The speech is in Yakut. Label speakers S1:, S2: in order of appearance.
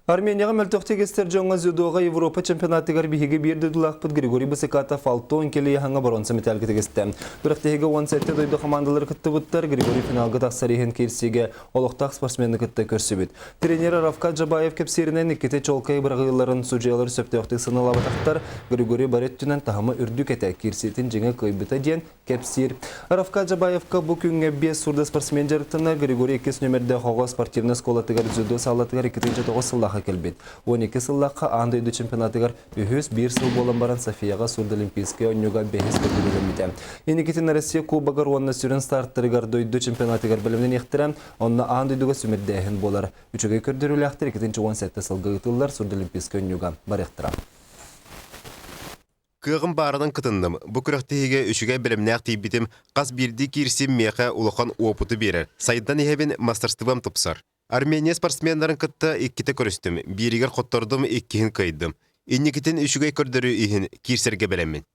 S1: Арменияҕа мөлтөхтүк истэр дьоҥҥо дзюдоҕа Европа чемпионатыгар биһиги биир дойдулаахпыт Григорий Бысыкатов 60 килиэһаҥҥа боруонса мэтээлгэ тигистэ. Күрэхтэһиигэ 17 дойду хамаандалара кыттыбыттар. Григорий финалга тахсар иһин киирсиигэ олохтоох спортсмены кытта көрсүбүт. Тренер Равкат Жабаев кэпсииринэн иккитэ чуолкай быраҕыыларын судьуйалар сөптөөхтүк сыаналаабатахтар. Григорий бары өттүнэн таһыма үрдүк этэ, киирсиитин дьиҥэ кыайбыта диэн кэпсиир. Равка Джабаевка бу күҥҥэ биэс сурда спортсмен дьарыктанар Григорий иккис нүөмэрдээх оҕо спортивнай оскуолатыгар дзюдо саалатыгар 2009 сыллаахха кэлбит. 12 сыллаахха аан дойду чемпионатыгар үһүс биир сыл буолан баран Софияҕа сурдолимпийскай оонньууга бэһис көрдөрүүлэммитэ. Инникитин Россия Кубогар уонна сүрүн стартарыгар дойду чемпионатыгар бэлэмнэниэхтэрэ, онно аан дойдуга сүмэрдээһин буолар. Үчүгэй көрдөрүүлээхтэр 2017 сылга ыытыллар сурдолимпийскай оонньууга барыахтара.
S2: Кыаҕым баарынан кытынным. Бу күрэхтэһиигэ үчүгэй бэлэмнээх тиийбитим, хас биирдии киирсиим миэхэ улахан уопуту биэрэр. Сайдан иһэбин, мастерством тупсар. Армения спортсменнарын кытта иккитэ көрүстүм, бииригэр хоттордум, иккиһин кыайдым. Инникитин үчүгэй көрдөрүү иһин киирсэргэ бэлэммин.